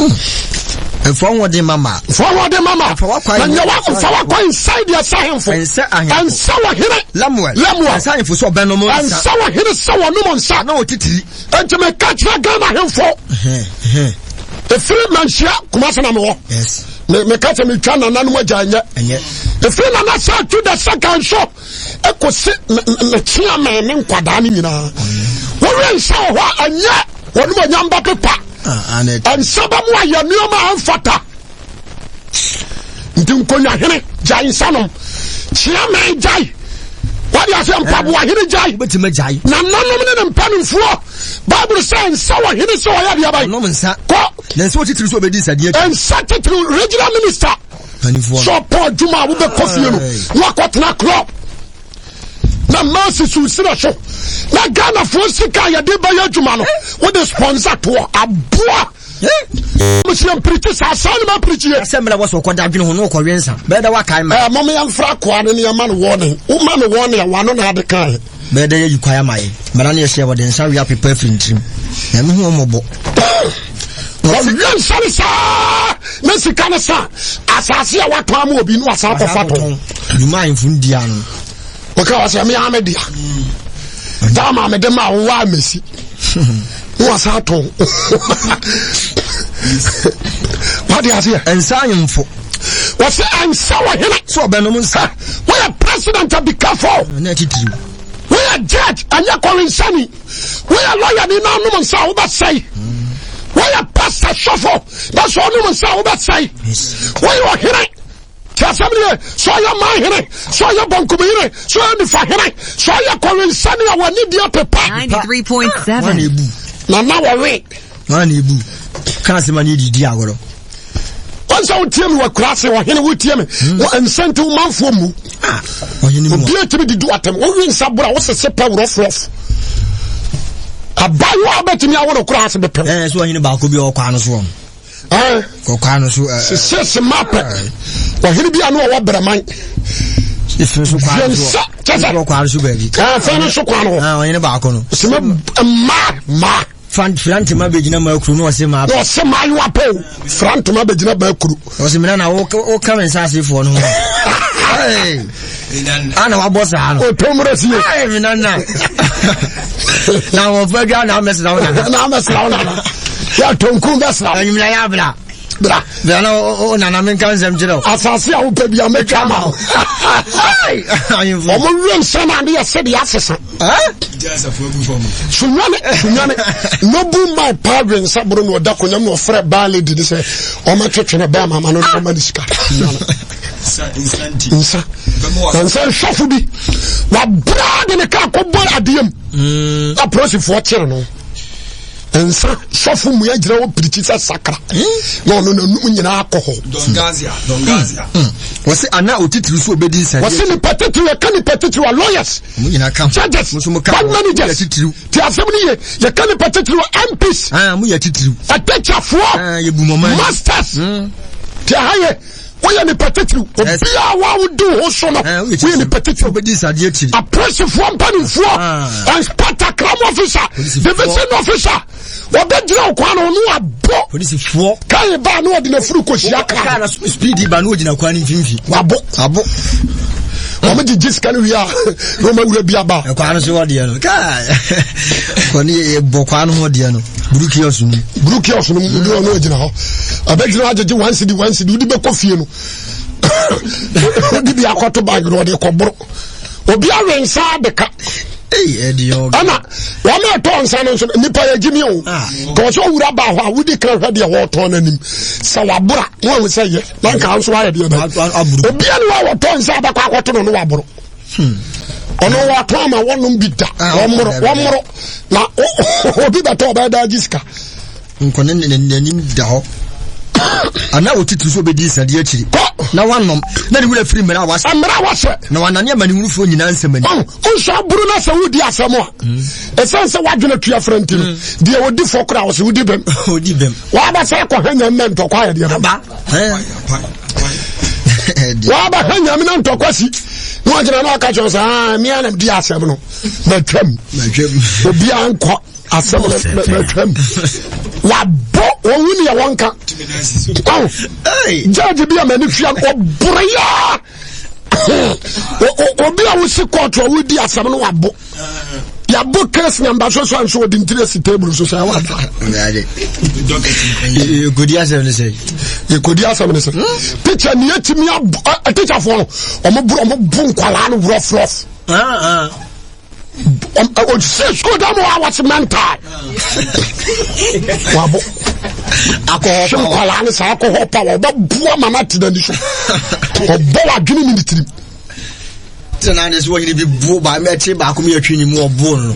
Mfa wo hoɔden ma ma. Mfa wo hoɔden ma ma. Mfa w'akwan. Na nyɛ wa mfa w'akwan nsae deɛ ɛsɛ ahemfo. Ɛnsɛ ahemfo. Ɛnsɛ ɔhene. Lemuel. Lemuel. Ɛnsɛ ahemfo sɛ ɔbɛnom nsa. Ɛnsɛ ɔhene sɛ wɔnom nsa. Na ɔtitiri. Enti meka kyerɛ Ghana ahemfo. Ɛfiri manhyia Kumasi na mewɔ. Yes. Meka sɛ metwa nananom agya ɛnyɛ. Ɛnyɛ. Ɛfiri nana sɛ to the second so ɛkɔsi mekyea me ne nkwadaa no nyinaa. Wɔwe nsa wɔ hɔ a ɛnyɛ wɔnom anyam bɛpepa. Nsa bɛ mu ayɛ nneɛma a ɛmfata. Nti nkonnwahene gyae nsa nom. Kyeame gyae. Wade ase mpaboa hene gyae. Wobɛtumi agyae. Nananom ne ne mpanimfoɔ. Bible sɛ nsa wɔ hene sɛ ɔyɛ adeɛ aban. Ɔnom nsa. Kɔ. Na nsa wɔ titiri sɛ ɔbɛdi nsadeɛ akyi. Nsa titiri regional minister. Mpanimfoɔ. Sɛ ɔpɔ adwuma a wobɛkɔ fie no na wakɔtena club. Na mmaa sisi serɛ so. Na Ghanafoɔ sika a yɛde bɛyɛ adwuma no wode sponsor toɔ aboa. Mo si mpirikyi saa saa ne ma pirikyi yɛ. Sɛ mmerɛ wɔ so ɔkɔda adwene ho na ɔkɔwe nsa bɛyɛ dɛ wakae ma. Ɛɛ mɔmɔ yɛn fura akoa no ne yɛn ma no wɔne wo ma no wɔne a wano na ade kan. Bɛyɛ dɛ yɛyi kwae ama yɛ mmara no yɛhyɛ wɔde nsa wea pepa afiri ntirim nyame hu wɔn mmɔbɔ. Wɔwe nsa no saa na sika no sa asase a watɔn ama obi no wasan akɔfa tɔn. Dwuma ahemfo no di ano. Wɔka wɔ sɛ me ame dea. Daa ma mede ma wo wa mesi. Na wasa atɔn. Wade aseɛ. Nsa ahemfo. Wɔsɛ nsa wɔ hene. Sɛ ɔbɛnom nsa. Woyɛ president be careful. Na atitiriw. Woyɛ judge ɛnyɛ kɔrensani. Woyɛ lawyer ni na anom nsa a wobɛsɛe. Woyɛ pastor sɔfo na sɛ ɔnom nsa a wobɛsɛe. Woyɛ ɔhene. Ti asɛm no ye, sɛ ɔyɛ man hene, sɛ ɔyɛ bɔnkum hene, sɛ ɔyɛ nifa hene, sɛ ɔyɛ kɔwensani a wɔne deɛ pepa. 93.7. Na na wɔwe. Wọn na ebu. Ka asɛm a ne yɛde di agorɔ. Wɔn sɛ wotie mi wɔ kura ase ɔhene wotie mi. Hmm. Wɔ nsɛnti wo manfoɔ mu. Ah, ɔhene mu. Obi etimi didi atɛm. Wowi nsa bora wosese pɛ worɔforɔfo. Abayewa a bɛtumi awo no kura ase bɛpɛ. Ɛɛ so ɔhene baako bi a ɔkɔ ano soɔ no. Kɔkɔa no so. Sese ma pɛ. Ɔhene bi a no ɔwɔ brɛman. Efiri so kwan so. Yɛnsa kyɛsɛ. Efiri kwan so baabi. Fɛn no so kwan no. Ɔhene baako no. Sima mmaa mmaa. Frantema bɛgyina maa kuro na ɔse maa pɛ. Na ɔse maa yiwa pɛ o. Frantema bɛgyina maa kuro. Ɔse mina na woka me nsa asefoɔ no ho. Ana wabɔ saa no. Otomro sie. Ay mina na. Na wɔn fɛ dwa na amɛsra wo nana. Na amɛsra wo nana. Yɛ tonku bɛsra. Enyimina yɛ abira. Bra. Bra na o nana mi nka nsɛm kyerɛ o. Asase a wopɛ bi a mɛtwa ma wo. Ɔmo wie nsa na ade yɛ sɛ deɛ asesa. Sunyane sunyane nobu man paa dwe nsa boro na ɔda konyam na ɔfrɛ baa lady ne sɛ ɔma twetwe ne bɛɛ mama no na ɔma ne sika. Nsa na nsa nhwɛfo bi wabra de ne kaa kɔbɔ adeɛ mu mm. na polisifoɔ kyere no nsa sɔfo mu agyina hɔ pirikyi sɛ sakra mm. na ɔno n'anum nyinaa kɔ hɔ. Wɔsi ana otitiri so obedi nsa. Wɔsi nipa titiri yɛka nipa titiri wa lawyers. Judges. Bank managers. Ti asɛm ni ye yɛka nipa titiri wa MPs. Ah, mo yɛ titiri. Atikyafoɔ. Masters. Mm. Ti aha yɛ woyɛ nipa titiriw obiara wa wodi wo ho so no eh, woyɛ nipa titiriw apolisifoɔ mpanimfoɔ ah. inspector crime officer division officer wɔbɛgyina wo kwan no ɔno abɔ kae baa ne ɔde n'afuru kɔhyia kaa speed ba ne ɔgyina kwan no mfimfini wabɔ abɔ wɔn gyegye sika no wie a na wɔn awura bi aba. ɛkwan no so hɔ deɛ no kaa kɔne yɛbɔ kwan no ho deɛ no buru kiosk no buru kiosk no mu de ɔno agyina hɔ ɔbɛgyina hɔ agyegye one cedi one cedi wode bɛkɔ fie no wode bi akɔto bank no ɔde kɔboro obi awe nsa de ka ɛna wɔn a ɛtɔ nsa no nso nipa yɛ gyimi o ah. kɔɔ sɛ owura ba hɔ a wodi kan hwɛ deɛ wɔtɔn n'anim sɛ wabora na wɔn sɛ yɛ na nka nso ayɛ deɛ bɛ obi a ne wa wɔtɔ nsa abɛkɔ akɔto no no waboro hmm. ɔno wɔtɔn ama wɔnom bi da ah, wɔmmoro wɔmmoro na obi bɛtɔ ɔbɛyɛ daa gye sika Nkɔ ne n'anim da hɔ. Anaa otitiri sɛ obedi nsadeɛ akyiri. Kɔ. Na wanom. Na ne werɛ firi mmara a wahyɛ. Mmara a wahyɛ. Na wanane amanehunufoɔ nyinaa nsɛm ani. Ɔn, nso aburu na sɛ wodi asɛm a. Hmm. Ɛsiane sɛ wadwene tua frɛ nti no, hmm. deɛ odi fɔ koraa ɔsɛ wodi bɛm. Odi bɛm. Waba sɛ kɔhwɛ nyame na ntɔkwa ayɛ deɛ bɛm. Waba hwɛ nyame na ntɔkwa si. Na wagyina na ɔka kyerɛ sɛ, ah, mmea na di asɛm no. Matwam. Matwam. Obiara nkɔ. asɛm no matwam wabɔ wɔn wu nea wɔnka. Judge bi a m'ani hwia no ɔboro yaa obi a wosi kɔɔto a wodi asɛm no wabo yɛabo case number so so nso wɔde ntiri asi table so sɛ ɛwɔ ada yɛkɔdi asɛm no sɛ yɛkɔdi asɛm no sɛ teacher ne yɛtumi abo teacherfoɔ no ɔmo boro ɔmo bo nkwalaa no rɔfrɔf ɔsi sukuu dɛm wɔ awɔsi mental wabo hwɛ nkwalaa no saa akɔhɔ pa wa ɔbɛboa ma no ate n'ani so ɔbɔ w'adwene ne ne tirim sɛ na ade so wɔnyere bi buo baa mɛkye baako mi atwi ne mu ɔbuo no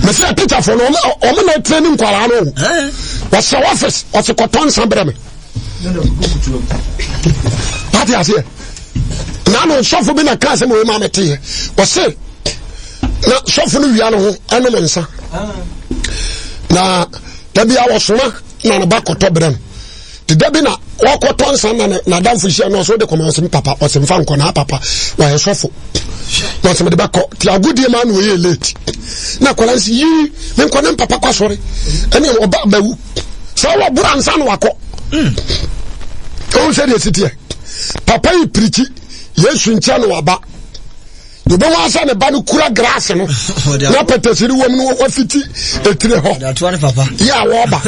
mesɛ teacherfoɔ no ɔmo na ɛtrɛ ne nkwalaa no wɔhyɛ office ɔse kɔtɔ nsa brɛ me pati aseɛ na no sɔfo bi na kaa sɛ mewei ma meteɛ ɔse na sɔfo no wia no ho ɛnom nsa na da bi a wɔsoma na ne ba kɔtɔ berɛ no te da bi na wɔkɔtɔ nsa na n'adamfo hyia no ɔsɛ wode kɔma ɔsɛ papa ɔsɛ mfa nkɔ na papa wɔyɛ sɔfo na ɔsɛ mede bɛkɔ te agodie ma na ɔyɛ late na akwadaa nsi yii menkɔ ne mpapa kɔ asɔre ɛne ɔba bɛwu sɛ wɔboro ansa na wakɔ ɔhu sɛ deɛ siteɛ papa yi pirikyi yesu nkyɛn na waba yɛbɛhu asɛ ne ba no kura grass no na pɛtɛsiri wɔm no wafiti etire hɔ yɛ a wɔba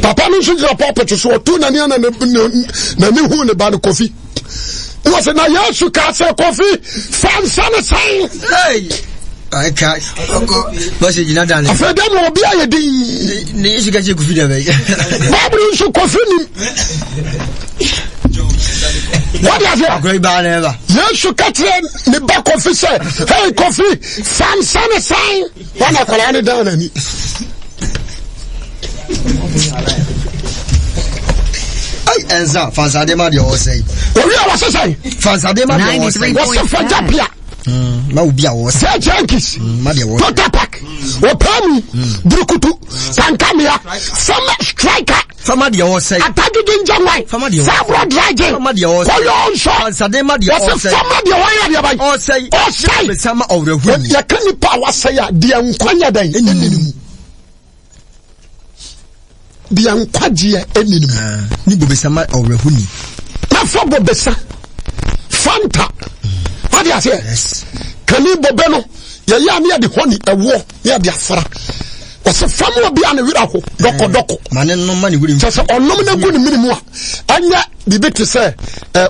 papa no nso gyina pulpit so ɔto n'ani ana n'ani hu ne ba no kofi wọ́n sɛ na yesu kaa sɛ kofi fa nsa no sɛn. Aka bɔsɛ gyina dan. Afei dɛ na obi ayɛ din. Ne Yesu ka kyerɛ Kofi dɛ bɛyɛ. Bible nso Kofi nim. Wọ́n ase. Akɔrɔ yi baa na ɛba. Yesu ka kyerɛ ne ba Kofi sɛ, hey Kofi, fa nsa no sɛn. Wɔn akwadaa no dan n'ani. Ɛnsa fansade ma deɛ ɔsɛe. Owi a wɔsɛ sɛn. Fansade ma deɛ ɔsɛe. Wɔsɛ fagya pia. Ma obi a wɔsɛ. Sɛ Jenkins. Ma deɛ wɔsɛ. Total park. Wɔpaa mu. Burukutu. Sankamia. Fama striker. Fama deɛ ɔsɛe. Atagidi njanwan. Fama deɛ ɔsɛe. Fabro dragin. Fama deɛ ɔsɛe. Kɔyɔ nsɔ. Fansade ma deɛ ɔsɛe. Wɔsɛ fama deɛ wɔyɛ deɛ ban. Ɔsɛe. Ɔsɛe. Bɛsa ma ɔwerɛhoɔ. Yɛka nipa a wasɛe a deɛ nkwa nyɛ dɛn. Ɛni ne mu. Deɛ nkwagyeɛ ɛni ne mu. Ah, ne bobesa ma ɔwerɛhoni. Na fa bobesa fanta. Wade aseɛ. Kani bobe no yɛyɛ a ne yɛde hɔni ɛwoɔ ne yɛde afra. Wɔsɛ fam obi a ne werɛ ho dɔkɔdɔkɔ. Ma ne nom ma ne werɛ Kyɛ sɛ ɔnom no gu ne mene mu a ɛnyɛ biribi te sɛ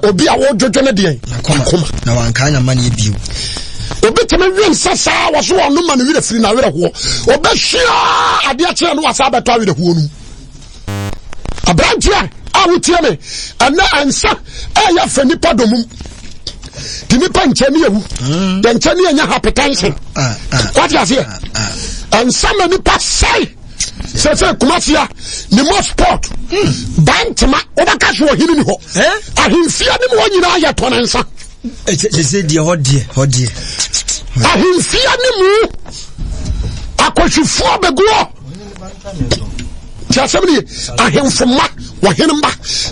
obi a wɔdwodwo ne deɛn akoma. Na wankae n'amanneɛ bio. Obi tumi we nsa saa wɔ so ɔnom ma ne werɛ firi n'awerɛhoɔ. Ɔbɛhwia adeɛ kyeɛ no wasa abɛtɔ awerɛhoɔ no mu. Aberanteɛ a wotie me ɛnɛ nsa ɛyɛ fɛ nipa dɔmum nti nipa nkyɛn ne ewu mm. yɛn nkyɛn ne yɛnya hypertension ah, ah. wate aseɛ ah, nsa ma nipa sɛe sɛsɛ kumasia ne mo sport hmm. bantama wobɛka so ɔhene ni hɔ eh? ahemfie ne mu hɔ nyinaa yɛ tɔne nsa sɛsɛ deɛ hɔ deɛ hɔ deɛ ahemfie ne mu akɔhwifoɔ bɛguɔ ti asɛm no ye ahemfo mma wɔhene mma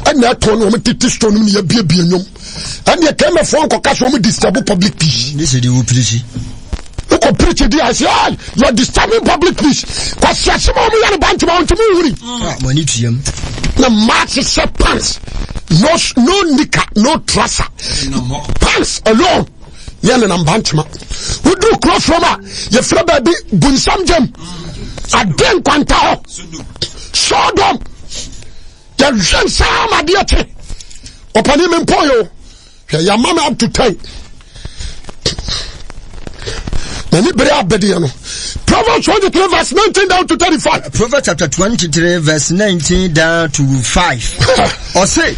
ɛna ɛtɔn no wɔn tete store no mu ne yɛbiebie nnwom ɛne kɛmɛfoɔ nkɔka so wɔn disturb public peace. ne sɛ de wo pirikyi wokɔ pirikyi di ase ah you are disturbing public peace kwasi asɛm a wɔn yɛ no bantama wɔn ntumi nwuri. Ah, mo ani tuam. na mmaa hyehyɛ pants no no nika no trouser pants alone. Yɛ nenam Bantama. Woduru kuro from a yɛfrɛ baabi Bunsam gyam. Ade nkwanta hɔ. Sodom. Yɛhwɛ nsaa ma adeɛ kye. Ɔpani me mpɔ yo. Hwɛ yɛama me up to 10. Na ne bere abɛdeɛ no. Proverbs 23 verse 19 down to 35. Proverbs chapter 23 verse 19 down to 5. Ɔse,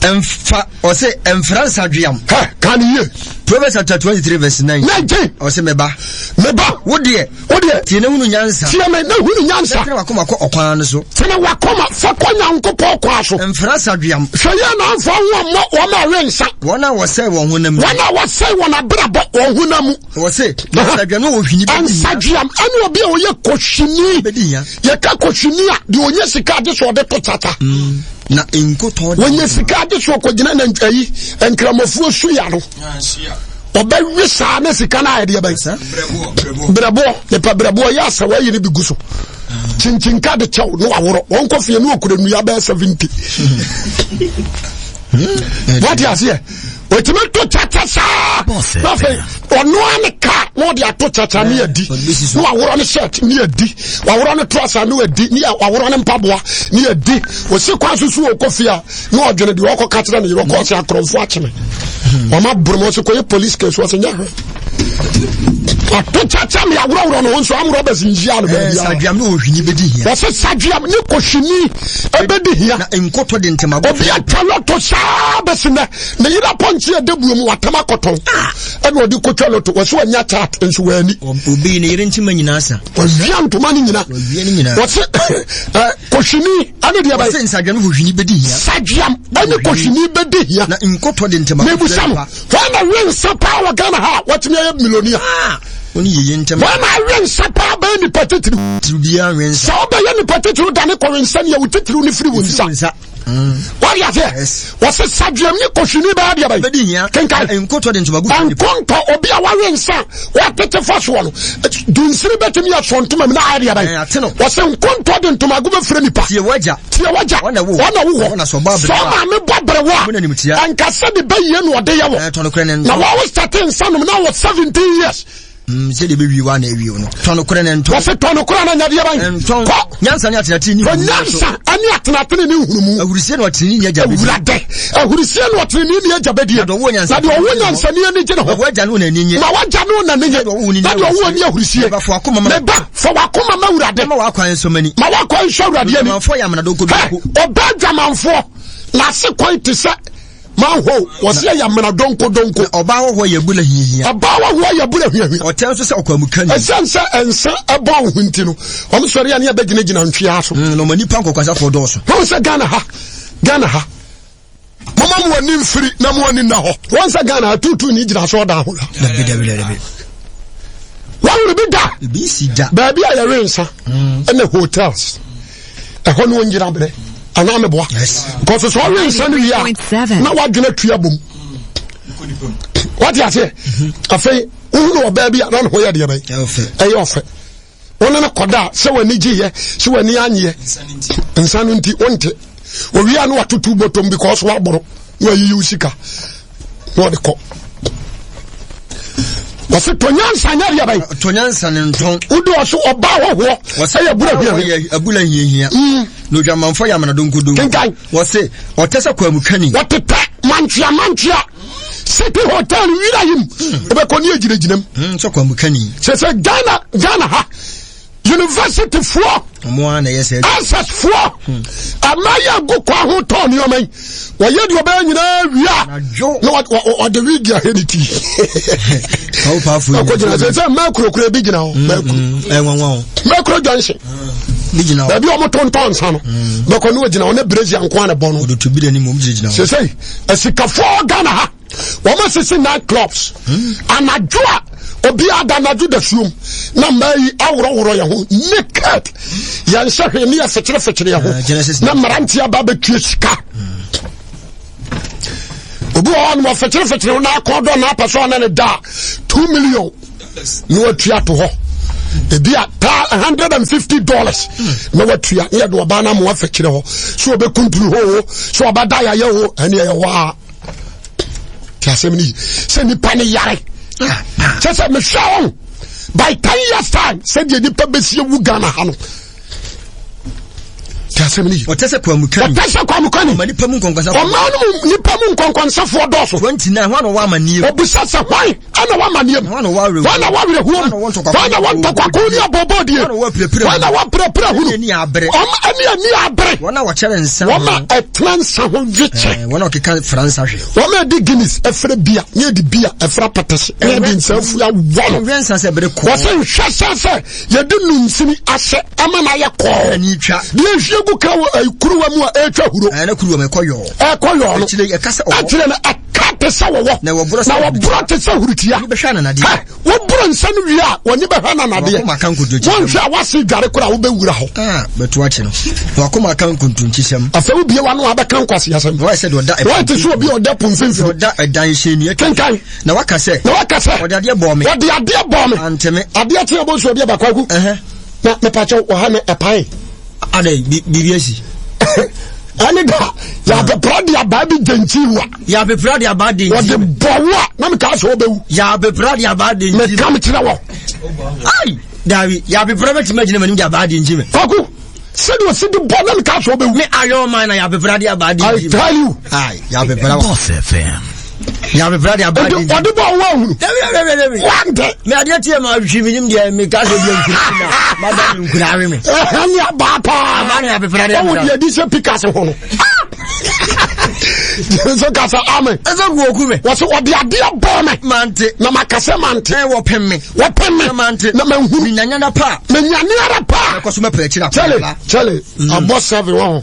mfa ɔse mfra nsadweam. Hɛ ka ne yie. Proverbs chapter 23 verse 9. 19. Ɔse meba. Meba. Wo deɛ. Wo deɛ. Tie na hunu nyansa. Tie me na hunu nyansa. Tene wakoma kɔ ɔkwan no so. Tene wakoma fa kɔ Nyankopɔn kwan so. Mfra nsadweam. Hwɛ yɛ na amfa ho ammɔ wɔn a wɔwe nsa. Wɔn a wɔsɛe wɔn honam mu. Wɔn a wɔsɛe wɔn abrabɔ wɔn honam mu. Wɔse nsadweam ne ohwini bɛdi hia. Nsadweam ɛne obi a ɔyɛ kɔhwini. Bɛdi hia. Yɛka kɔhwini a deɛ ɔnyɛ sika agye so ɔde to kyakya. Mm. Na nkotɔ de. Wɔnyɛ sika agye so ɔkɔgyina na ayi nkramofoɔ suya no. Ɔbɛwe saa na sika no ayɛ deɛ bɛn. Brɛboɔ nipa brɛboɔ yɛ asɛ wɔayi no bi gu so. Kyinkyin de kyɛw ne waworɔ. Wɔn kɔ fie ne okura nnua bɛyɛ 70. Wate aseɛ? Otumi to kyakya saa. Na afei ɔnoa ne kaa na ɔde ato kyakya ne adi. Na waworɔ ne shirt ne adi. Waworɔ ne trouser ne adi. Ne waworɔ ne mpaboa ne adi. Osi kwan so so ɔkɔ fie a na ɔdwene deɛ ɔkɔ ka kyerɛ ne yere ɔkɔ ɔsɛ akorɔmfo akyene. Wɔn aboro mu ɔsɛ kɔyɛ police case ɔsɛ nyɛ hwɛ. Ato kyakya ne aworɔworɔ ne ho nso amorɔ bɛsi nhyia no baabi a. Sadweam ne ohwini bɛdi hia. Wɔsɛ sadweam ne kɔhwini ɛbɛdi hia. Na nkotɔ de ntamago. Obi atwa lɔto saa bɛsi nɛ ne yere apɔnkye ɛda buo mu watam akɔtɔn ah. ɛna ɔde kɔtwa lɔto wɔsɛ wanya chat nso wani. Obi ne yere ntoma nyinaa sa. Wawia ntoma ne nyina. Wawia ne nyinaa. Wɔsɛ kɔhwini ɛne deɛ bɛyɛ. Wɔsɛ nsadweam ne kɔhwini bɛdi hia. Sadweam ɛne kɔhwini bɛdi hia. Na nkotɔ de ntamago. Mebusa no Hwan na we nsa paa wɔ Ghana ha a watumi ayɛ milonia? Ah, wɔn yeye ntɛm. Hwan na awe nsa paa bɛyɛ nipa titiriw? Titiriw biara nwe nsa. Sɛ wobɛyɛ nipa titiriw dane kɔwe nsa nea wo titiriw no firi wo nsa. Wade aseɛ? Wɔse sadweam ne kɔhwini bɛyɛ deɛ bɛyɛ. Bɛdi hia. Kenkan. Nkotɔ de ntoma gu. Nkontɔ obi a wawe nsa watete fa soɔ no dunsini bɛtumi asɔ ntoma mu na ayɛ deɛ bɛyɛ. Wɔse nkontɔ de ntoma gu bɛfiri nipa. Tie wagya. Tie w'agya, Ɔna wo ɔna wo hɔ. Ɔna sɛ ɔba Sɛ aberewa. ɔmaame bɔ aberewa Ɔmo na nimtia. a, ɛnka sɛ ne bɛyie na ɔde yɛ wɔ. Ɛɛ, tɔ nokorɛ ne Na ntɔn. wɔwo sɛte nsa nom na wɔ 17 years. Sɛdeɛ ɛbɛwie wo a na awie wo no. Tɔ nokorɛ ne ntɔn. Wɔse tɔ nokorɛ na nyadeɛ ban. Ntɔn. Kɔ. Nyansa ne atenatene ne Tɔ nhunumu nso. nyansa ne atenatene ne nhunumu. Ahurisie na ɔtenenee ni agya bɛdie. Awurade, ahurisie na ɔtenenee ni agya bɛdie. Na deɛ ɔwɔ nyansa Na deɛ ɔwɔ nyansani ani gye ne ho. Ma w'agya ne wo n'ani nye. Ma w'agya ne wo n'ani nye. Na deɛ ɔwɔ wo ni Na deɛ ɔwɔ ni ahurisie. Me ba, fa w'akoma ma. Me ba, fa w'akoma ma Awurade. Ma w'akwan nsɔ m'ani. Ma w'akwan nsɔ Awurade ani. Odwamanfoɔ yɛ amena donkodonko. Ɔbaa dwamanfoɔ n'ase kwan te sɛ manhole wɔsi yɛ amena donkodonko. Ɔbaa hɔhoɔ yɛ abura hiahia. Ɔbaa hɔhoɔ yɛ abura hiahia. Ɔtɛ nso sɛ ɔkwamuka ni. Ɛsiane sɛ nsa ɛbɔ wo ho nti no wɔn sɔre a ne yɛbɛgyinagyina ntwea so. Na wɔn nipa nkɔkwasafoɔ dɔɔso. Wɔn sɛ Ghana ha Ghana ha. Moma mo ani mfiri na mo ani nna hɔ. Wɔn sɛ Ghana atutu ni gyina so ɔda ho la. Dabi dabi dabi. Wɔn bi da. Ebi si da. Baabi a yɛwe nsa ɛna hotels ɛhɔ ne wɔn gyina berɛ anaa meboa. Kɔso sɛ ɔwe nsa no wie a na wadwene atua bom. Wate aseɛ afei wohunu ɔbaa bi a na ne ho yɛ deɛ bɛn ɛyɛ ɔfɛ. Wo ne no kɔda a sɛ w'ani gyeeɛ sɛ w'ani anyeɛ nsa no nti wonte owia no watoto bɔtɔm because waboro na wayiyi wo sika na ɔde kɔ wɔse tɔ nyansa nyɛ deɛ bɛn tɔ nyansa ne ntɔn wode ɔso ɔba hɔhoɔ ɛyɛ bura hiahia abula hiahia na odwamanfoɔ yɛ amena donkodonko kenkan wɔse ɔtɛ sɛ kwamutwani wɔtetɛ mankyea mankyea city hotel wira yim wobɛkɔ ne agyinagyina mu sɛ kwamukani sɛ sɛ ghana ghana ha university foɔ access foɔ ama yɛ agu kwan ho tɔn nneɛma yi wɔyɛ deɛ ɔbɛyɛ nyinaa wia na ɔde wigi ahɛ ne ti ɔkɔgyina sɛ sɛ mɛkurokuro bi gyina hɔ mɛkuro mɛkuro junction baabi a wɔtontɔn nsa no bɛkɔ ne wɔgyina hɔ ne brazil nko a ne bɔ no sɛsɛi asikafoɔ ghana ha wɔn asisi night clubs hmm. anadwo a obiara da anadwo da suom na mmaa yi aworɔworɔ yɛn ho naked yɛn hyɛ hwee ne yɛ fekyerefekyere yɛn ho ah, na mmeranteɛ aba abɛtue sika hmm. obi wɔ hɔ nom ɔfekyerefekyere ho na akɔn dɔ na apɛ sɛ ɔne ne da 2 million na watua to hɔ ebi a taa $150 na watua ne yɛde ɔbaa no ama wafa kyerɛ hɔ sɛ ɔbɛkunturu hɔ o sɛ ɔbɛda yayɛ o ɛne ɛyɛ hɔ a te asɛm no yi sɛ nipa no yare kyɛ sɛ mehwɛ ho by 10 years time sɛdeɛ nipa bɛsi awu Ghana ha no te asɛm no yi ɔtɛ sɛ kwamukani ɔtɛ sɛ kwamukani ɔma nipa mu nkɔnkɔnsafoɔ ɔma no mu nipa mu nkɔnkɔnsafoɔ dɔɔso 29 hwan na ɔwɔ amanneɛ mu ɔbisa sɛ hwan ɛna wɔ amanneɛ mu hwan na ɔwɔ awerɛhoɔ hwan na wɔ awerɛhoɔ mu hwan na wɔ ntɔkwako ne abɔbɔdie hwan na wɔ apirapira hwan na wɔ apirapira hunu ɛne abere ɔma ɛne ani abere wɔn a wɔkyɛrɛ nsa wɔn a ɛtena nsa ho wekyɛ wɔn a wɔkeka fransa hwɛ wɔn a ɛde Guinness ɛfrɛ bia ne ɛde bia ɛfrɛ apɛtɛse ne ɛde nsa afua wɔ no nhwɛ nsa sɛ bere kɔɔ wɔsɛ nhwɛ sɛ sɛ yɛde nunsini ahyɛ ama no ayɛ kɔɔ deɛ ehwie gu ka wɔ kuruwa mu a ɛretwa huro ɛna kuruwa mu ɛkɔ yɔɔ ɛkɔ yɔɔ no akyire no ɛka te sɛ wɔwɔ na wɔborɔ te sɛ hurutia woboro nsa no wie a wɔne bɛhwɛ ananadeɛ wɔnhwɛ a woase dware koro a wobɛwura hɔ ah, bɛto akyi no wakoma aka nkontonkyisɛm afei wobie wano a bɛka nkwaseasɛm wɔyɛ te sɛ obi a ɔda po mfimfini ɔda ɛdan hyɛn nnua kenkan Na waka sɛ. Na waka sɛ. Wɔde adeɛ bɔɔ me. Wɔde adeɛ bɔɔ me. Ante me. Adeɛ kye ɛbɔ nsuo adeɛ baako agu. Na Na mepakyɛw wɔ ha no ɛpae. Adɛ biribi asi. Ɛne da yɛabɛpra de abaa bi gyenkyi wa. Yɛabɛpra de abaa de nkyi. Wɔde bɔ wo a na mekaa sɛ wobɛwu. Yɛabɛpra de abaa de nkyi. Meka mekyerɛ wɔ. Ai dabi yɛabɛpra bɛtumi agyina m'anim de abaa de nkyi me. Kwaku sɛdeɛ ɔsi de bɔ na mekaa sɛ wobɛwu. Me ayɔ man na yɛabɛpra de abaa de nkyi me. I tell you. Ai yɛabɛpra wa. Boss FM. Yàrá de aba de. Ɔde bɔ ɔwɔ ahunu. Dabi dabi dabi dabi. Wante. Mɛ adeɛ tiɛ ma hwi mi nim deɛ mi ka sɛ bi nkura mi na ma ba mi nkura awi mi. Ɛhɛn ni aba paa. Aba ni abepra de. Ɔwɔ deɛ di sɛ pikas ho no. Nso kasa amen. Ɛsɛ gu oku mi. Wɔsi ɔde adeɛ bɔ mi. Mante. Na ma kasa mante. Ɛ wɔ pɛn mi. Wɔ pɛn mi. Na mante. Na ma nhunu. Mi nyanya na pa. Mi nyanya na pa. Ɛkɔ so mɛ pɛrɛ kyerɛ. Kyɛlɛ kyɛlɛ. Mm. Abɔ sɛbi wɔ ho.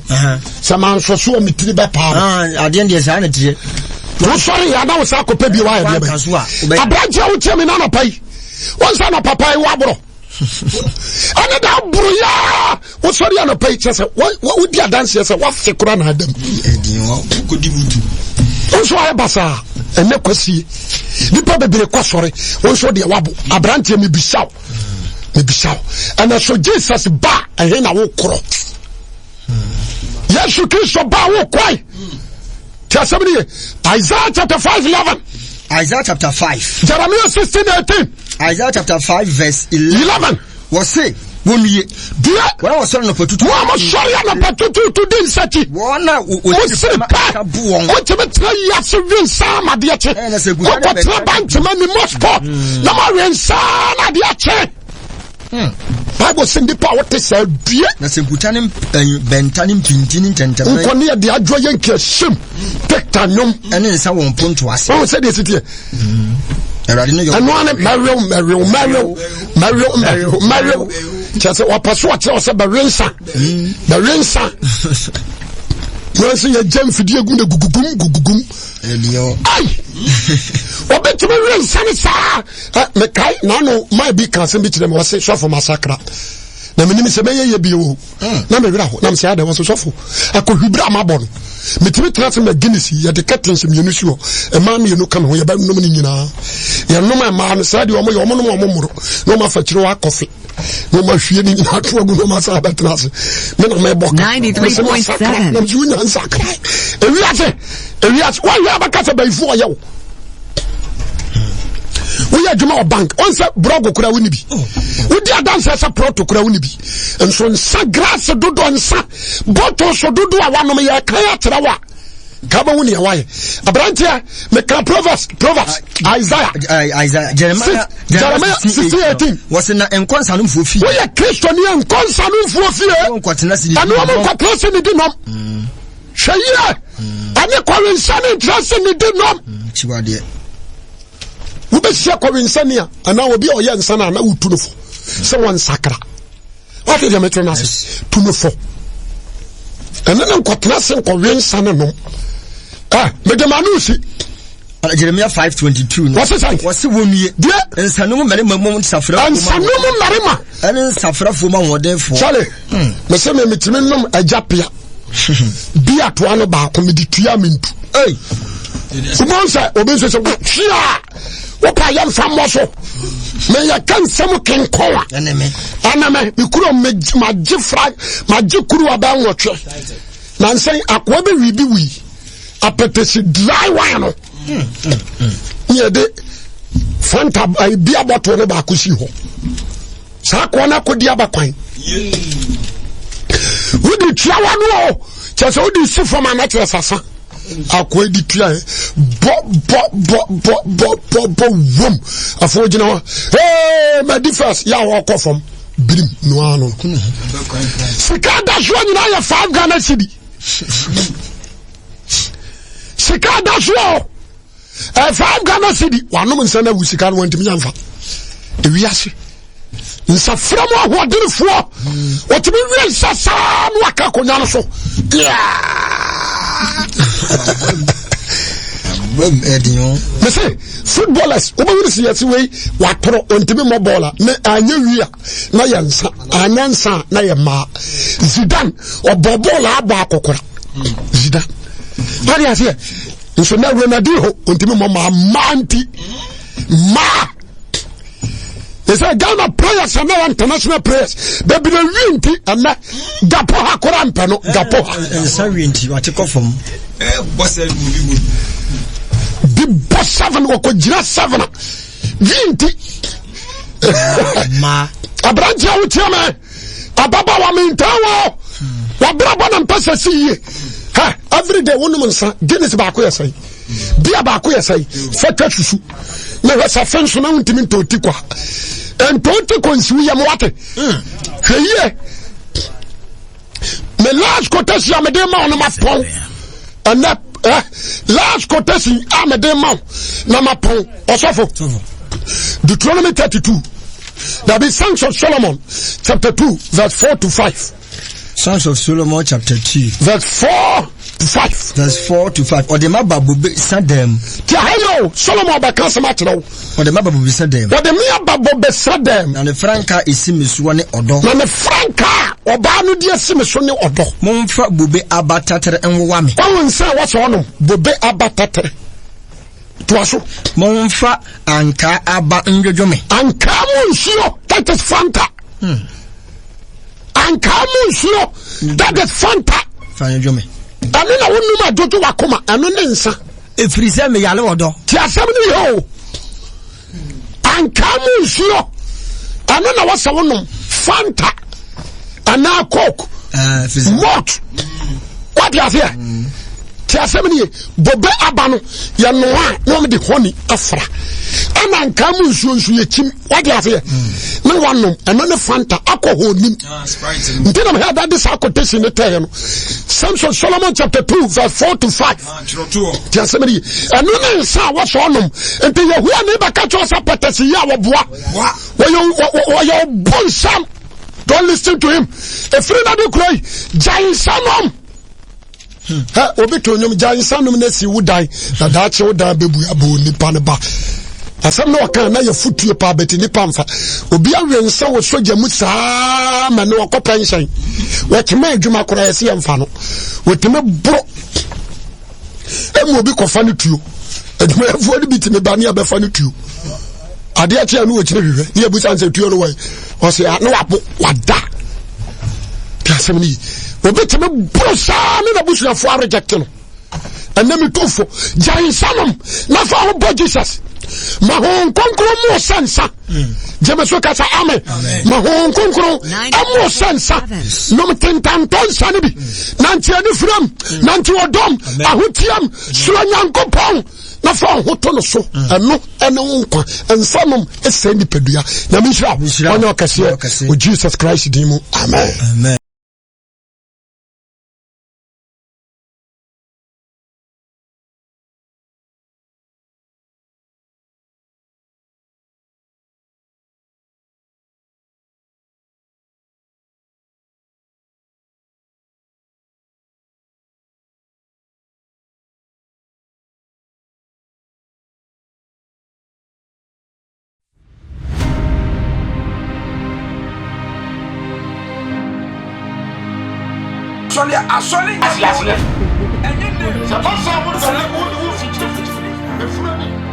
Sɛ maa nsɔso a mi tiri bɛ paa. Ah, adeɛ deɛ saa na teɛ. Wosɔre yɛ adawo sa akɔpɛ bi wayɛ deɛ bɛ. Aberanteɛ a wotie mi n'anɔpa yi, wɔn sɛ anɔpa pa yi waborɔ. Ɛne da aboro yaa wosɔre anɔpa yi kyɛ sɛ wodi adanseɛ sɛ wafe kora na adam. Wo nso ayɛ basaa ɛnɛ kwasie nipa bebree kɔ sɔre wo nso deɛ wabo aberanteɛ mebisa wo mebisa wo ɛnɛ so Jesus ba ɛhe na wokorɔ Yesu Kristo ba wo kɔe ti asɛm no ye Isaiah chapter 5 11 Isaiah chapter 5 Jeremiah 16 18 Isaiah chapter 5 verse 11 11 wɔse wɔnnue deɛ wɔn a wɔsɔre anɔpa tutu wɔn a wɔsɔre anɔpa tututu di nsakyi wɔn a wosiri pɛ wotumi tena yi ase wi nsa ama adeɛ kye wokɔtena bankyema ni moscow na ma wi nsa na adeɛ kye Hmm. Bible sɛ nnipa a wɔte saa due. Na sɛ nkuta ne bɛnta ne mpinti ne ntɛntɛmɛ. Nkɔ ne yɛde adwo yɛ nkiahyɛm tekta nnwom. Ɛne nsa wɔn mponto ase. Wɔn sɛ deɛ si teɛ. Hmm. Awurade ne yɛ. Ɛno ane mɛwew mɛwew mɛwew mɛwew mɛwew mɛwew kyerɛ sɛ wɔpɛ so ɔkyerɛ sɛ bɛwe nsa hmm. bɛwe nsa. Yɛn nso yɛgya mfidie gu na gugugum gugugum. Ai! Wɔbɛtumi we nsa ne saa. Mekae n'ano maa bi ka asɛm bi kyerɛ me wɔse sɔfo masakra na menim sɛ mɛyɛ yɛ bio hmm. na mewerɛ ho na mesɛ adɛ wɔ so sɔfo akɔhwibere a mabɔ no metumi tena se ma guinness yɛde curtains mmienu si hɔ mmaa mmienu ka me ho yɛbɛnom no nyinaa yɛnom mmaa no saa deɛ ɔmo yɛ ɔmo nom ɔmo mmoro na ɔmo afa kyerɛ hɔ akɔfe na ɔmo ahwie ne nyinaa to agu na ɔmo asa abɛtena ase me na mɛbɔ ka mesɛ masakra na mesɛ wonya nsakra ewiase ewiase wɔyɛ abɛka sɛ bayifoɔ ɔyɛ wo woyɛ adwuma wɔ bank ɔn sɛ brɔgo kora wo ni bi wodi adanseɛ sɛ prɔto kora wo ni bi nso nsa grass dodoɔ nsa bɔtɔ so dodoɔ a wanom yɛ kan akyerɛ wo a ka bɛhu nea wayɛ aberanteɛ meka proverbs proverbs ah, isaiah eh, isaiah jeremiah jeremiah 16 18 wɔsɛ na nkɔ nsanomfoɔ fie woyɛ kristoni nkɔ nsanomfoɔ fie ɛne wɔn nkɔtena se ne di nom mm. Hwɛ yie ɛne kɔwensa ne nkyerɛ sɛ ne di nom. Akyiwadeɛ. Wobɛhyia kɔwensani a anaa obi a ɔyɛ nsa no a na wotu no fo sɛ wɔnsakra. Wate deɛ mekyerɛ no ase tu no fo. Ɛne ne nkɔtena se nkɔwe nsa ne nom. Eh, mede ma no si. Jeremiah 5:22 no. Wɔse sɛn? Wɔse wɔnwie. Deɛ. Nsanom mmarima mu nsafra. Nsanom mmarima. Ɛne nsafrafoɔ mu ahoɔdenfoɔ. Charlie, hmm. mese me metumi nom agya pia. Bi atoa no baako mede tua me ntu. Hey. Wobɛhu sɛ obi nso sɛ hwia wopa yɛ mfa mmɔ so meyɛ ka nsɛm kenkɔn a ɛne me me kuro magye fra magye kuruwa bɛɛ nwɔtwe nansɛn akoa bɛwi bi wui apɛtɛsi dry wine no ne yɛde fanta eh, bia bɔtol no baako si hɔ saa koa no akɔdi aba kwan wode tua wa no o kyerɛ sɛ wode si fam a na kyerɛ sasa akoa di tua bɔ bɔ bɔ bɔ bɔ bɔ bɔ wom afei ogyina hɔ ee madi first yɛ a wɔkɔ fam birim noa no sika da soɔ nyinaa yɛ five Ghana cedi sika da soɔ ɛfa Ghana cedi wanom nsa no awu sika no wantumi amfa ewiase nsafra mu ahoɔdenfoɔ wɔtumi wie nsa saa no aka akonnwa no so mese footballers wobɛhunu sɛ yɛse wei watorɔ ɔntumi mmɔ bɔɔl a ne anyɛ wie a na yɛ nsa anyɛ nsa a na yɛ mmaa Zidane ɔbɔ bɔɔl a abɔ akɔkora Zidane wade aseɛ nso na Ronaldinho ɔntumi mmɔ maa mmaa nti mmaa. Ɛsɛ Ghana players ɛnɛ yɛ international players bebree wi nti ɛnɛ gapo ha kora mpɛ no gapo ha. Nsa wi nti wate kɔ fam. Bi bɔ seven wɔkɔ gyina seven a wi nti. Aberanteɛ a wotia mɛ ababaawa mi ntaa wɔ wabrabɔ na mpɛ sɛ si yie. Ha everyday wonom nsa Guinness baako yɛ sɛn. Bia baako yɛ sɛn fɛ twa susu na hwɛ sɛ fe nso na wontumi ntɔ ti kwa ntɔ ti kɔ nsiw yam wate hwɛ yie me last quotation a mede ma wo no mapɔn ɛnɛ eh, last quotation a mede ma wo na mapɔn ɔsɔfo Deuteronomy 32 dabi Songs of Solomon chapter 2 verse 4 to 5 Songs of Solomon chapter 2. Verse 4 to 5. Verse 4 to 5. Ɔde ma ba bobe sa dɛm. Tí a hɛn o, Solomon bɛka asɛm akyerɛ wo. Ɔde ma ba bobe sa dɛm. Ɔde mi aba bobe sa dɛm. Na ne frankaa esi mi soɔ ne ɔdɔ. Na ne frankaa ɔbaa no di esi mi so ne ɔdɔ. Momfa bobe aba tatere nwowa me. Ɔwɔ nsa a wɔsɛ ɔnom bobe aba tatere. Toa so. Momfa ankaa aba ndwodwo me. Ankaa mu nsuo, that is Fanta. Hmm. Ankaa mu nsuo, that is Fanta. Fa ndwodwo me. Ɛno na wonum adwodwo wakoma, ɛno ne nsa. Ɛfiri sɛ meyare wɔ dɔ. Ti asɛm no yɛ o. Ankaa mu nsuo, ɛno na wɔsɛ wonom Fanta anaa Coke, eh, malt. Wate aseɛ? Mm. Ti asɛm no yɛ bobe aba no yɛnoa a na wɔde honey afra ɛna nkaa mu nsuo nso yɛkyim wade aseɛ mm. na wanom ɛno ne fanta alcohol nim ah, nti na mehɛ dade saa quotation ne tɛɛ no Samson Solomon chapter 2 verse 4 to 5 ah, nti asɛm no yi ɛno ne nsa a wɔsɔ ɔnom nti Yehowa ne bɛka kyerɛ sɛ pɛtɛsi yi a wɔboa wɔyɛ ɔbo nsam don't listen to him ɛfiri na de kura yi gyae nsa nom Hɛ, obi to nnwom gya nsa nom na si wo dan na daakye wo dan bɛbu abɔ nipa no ba. Asɛm na ɔka na yɛ fotuo paa bɛti nipa mfa. Obi awe nsa wɔ sogya mu saa ma ne ɔkɔ pɛnhyɛn. Wɔtema adwuma koraa yɛsi yɛmfa no. Wɔtumi boro ɛmu obi kɔfa no tuo. Adwumayɛfoɔ no bi tumi ba ne abɛfa no tuo. Adeɛ kye a ne wɔkyerɛ hwehwɛ ne yɛbusa nsɛ tuo no wɔn. Ɔsɛ a ne wabo wada. Te asɛm no yi. Obetumi boro saa ne n'abusuafoɔ arejɛkte no. Ɛnɛ mi tu fo gya nsa nom na fa ho bɔ Jesus. Ma ho nkonkron mu sɛ nsa. Gyeme so kasa amen. Ma ho nkonkron ɛmu sɛ nsa. Nom tentantɔ nsa no bi. Nante anifiram, nante ɔdɔm, ahoteam, suro Nyankopɔn. na fa wo ho to no so mm. ɛno ɛne wo nkwa nsa nom ɛsɛ nipadua nyame nhyira ɔnyɛ ɔkɛseɛ wɔ jesus christ din mu amen, amen. Asɔre asɔre nyɛ aseɛ. Sɛ basa wo sɛ wo wo fikyiri fikyiri efunu ni.